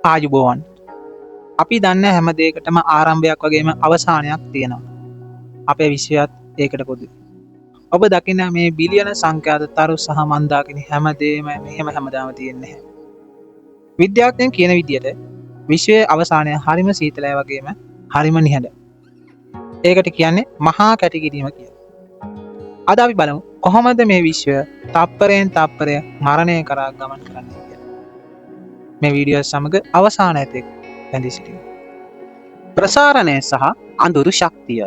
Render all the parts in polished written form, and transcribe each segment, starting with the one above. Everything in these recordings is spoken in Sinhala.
ආයුබෝවන්. අපි දන්න හැම දෙයකටම ආරම්භයක් වගේම අවසානයක් තියෙනවා. අපේ විශ්වයත් ඒකට පොදුයි. ඔබ දකින මේ බිලියන සංඛ්‍යාත තරු සහ මන්දාකිනි හැම දෙයක්ම මෙහෙම හැමදාම තියෙන්නේ නැහැ. විද්‍යාඥයන් කියන විදියට විශ්වයේ අවසානය හරිම සීතලයි වගේම හරිම නිහඬ. ඒකට කියන්නේ මහා කැටිකිරීම කියලා. අද අපි බලමු කොහොමද මේ විශ්වය තප්පරයෙන් තප්පරය මරණය කරා ගමන් කරන්නේ කියලා. මේ වීඩියෝ සමග අවසානය තෙක් රැඳී සිටින්න. ප්‍රසාරණය සහ අඳුරු ශක්තිය.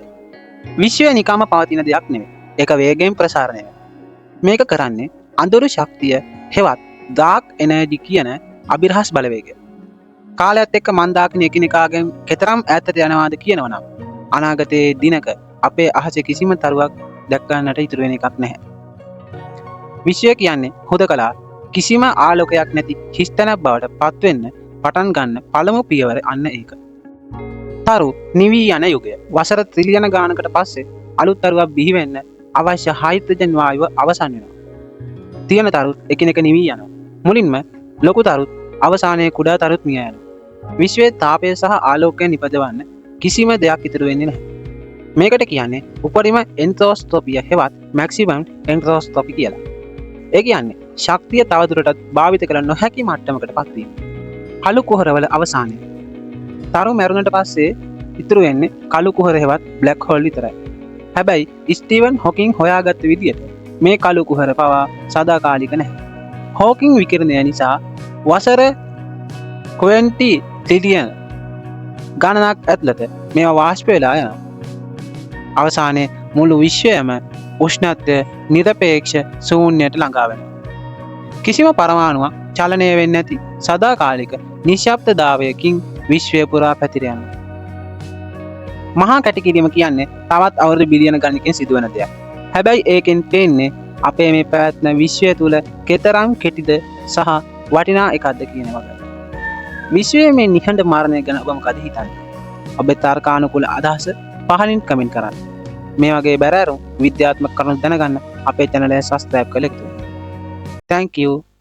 විශ්වය නිකම්ම පවතින දෙයක් නෙවෙයි. ඒක වේගයෙන් ප්‍රසාරණය වෙනවා. මේක කරන්නේ අඳුරු ශක්තිය හෙවත් ඩාර්ක් එනර්ජි කියන අභිරහස් බලවේගය. කාලයත් එක්ක මන්දාකිනි එකිනෙකාගෙන් කෙතරම් ඈතට යනවාද කියනවනම්, අනාගතයේ දිනක අපේ අහසේ කිසිම තරුවක් දැක ගන්නට ඉතුරු වෙන එකක් නැහැ. විශ්වය කියන්නේ හුදකලා කිසිම ආලෝකයක් නැති හිස්තැනක් බවට පත්වෙන්න පටන් ගන්න පළමු පියවර අන්න ඒක. තරු නිවී යන යුගය. වසර ත්‍රිලියන ගානකට පස්සේ අලුත් තරුවක් බිහි වෙන්න අවශ්‍ය හයිඩ්‍රජන් වායුව අවසන් වෙනවා. තියෙන තරුත් එකිනෙක නිවී යනවා. මුලින්ම ලොකු තරුත් අවසානයේ කුඩා තරුත් මිය යනවා. විශ්වයේ තාපය සහ ආලෝකය නිපදවන්න කිසිම දෙයක් ඉතුරු වෙන්නේ නැහැ. මේකට කියන්නේ උපරිම එන්ට්‍රොපිය හෙවත් මැක්සිමම් එන්ට්‍රොපි කියලා. ඒ කියන්නේ ශක්තිය තවදුරටත් භාවිත කළ නොහැකි මට්ටමකට පත්වීම. කළු කුහරවල අවසානය. තරු මැරුණට පස්සේ ඉතුරු වෙන්නේ කළු කුහර හෙවත් බ්ලැක් හෝල් විතරයි. හැබැයි ස්ටීවන් හොකින් හොයාගත්ත විදියට මේ කළු කුහර පවා සදාකාලික නැහැ. හෝකින් විකිරණය නිසා වසර 20 ට්‍රිලියන ගණනක් ඇතුළත මේවා වාෂ්ප වෙලා යනවා. අවසානයේ මුළු විශ්වයම උෂ්ණත්වය නිරපේක්ෂ ශූන්‍යයට ළඟා වෙනවා. කිසිම පරමාණුවක් චලනය වෙන්නේ නැති සදාකාලික නිශ්ශබ්දතාවයකින් විශ්වය පුරා පැතිර යනවා. මහා කැටිකිරීම කියන්නේ තවත් අවුරුදු බිලියන ගණනකින් සිදුවන දෙයක්. හැබැයි ඒකෙන් පේන්නේ අපේ මේ පැවැත්ම විශ්වය තුල කෙතරම් කෙටිද සහ වටිනා එකක්ද කියන වගේ. විශ්වයේ මේ නිහඬ මරණය ගැන ඔබ මොකද හිතන්නේ? ඔබේ තර්කානුකූල අදහස පහලින් කමෙන්ට් කරන්න. මේ වගේ බැරෑරුම් විද්‍යාත්මක කරුණු දැනගන්න අපේ චැනල් එක සබ්ස්ක්‍රයිබ් කරලා එකතු වෙන්න. Thank you.